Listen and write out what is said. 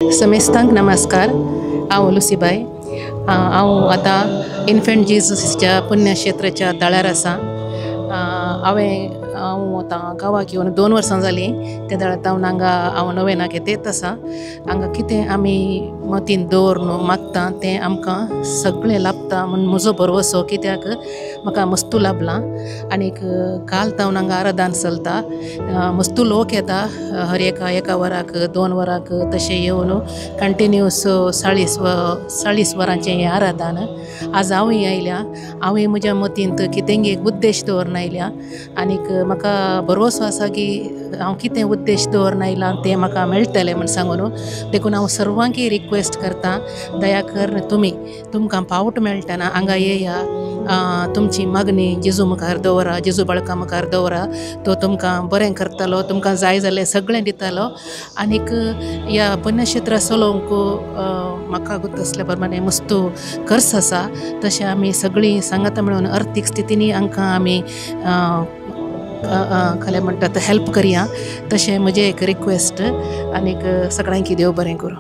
समेस्तांक नमस्कार. हांव लुसीबाय. हांव आतां इन्फंट जेजूसच्या पुण्यक्षेत्राच्या तळ्यार आसा. हांवें हांव आतां गांवाक येवन 2 वर्सां जालीं. ते दाळांत हांगा हांव नोवेनाक येत आसा. हांगा कितें आमी मतीन दवरून मागता तें आमकां सगळें लाभता म्हूण म्हजो भरवसो, कित्याक म्हाका मस्तू लाभलां. आनीक काल तावन हांगा आराधन चलता. मस्तू लोक येता हर एका एका वराक 2 वराक तशें येवन कंटिन्यूस 40 वरांचें हें आराधन. आज हांवूय आयल्या. हांवूय म्हज्या मतींत कितेंगी एक उद्देश दवरून आयल्या आनीक म्हाका भरवसो आसा की हांव कितें उद्देश दवरून आयलां तें म्हाका मेळटलें म्हूण सांगून. देखून हांव सर्वांकी रिक्वेस्ट करता, दया कर तुमी तुमकां पावट मेळटना हांगा येया, तुमची मागणी जेजू मुखार दवरा, जेजू बाळका मुखार दवरा. तो तुमकां बरें करतलो, तुमकां जाय जाल्यार सगळें दितलो. आनीक ह्या पुण्यक्षेत्रा चलोवंक म्हाका तसल्या प्रमाणे मस्तू खर्च आसा. तशें आमी सगळीं सांगाता मेळून अर्थीक स्थितीनी हांकां आमी खरें म्हणटा हेल्प करया. तशें म्हजें एक रिक्वेस्ट आनीक सगळ्यांकी देव बरें करूं.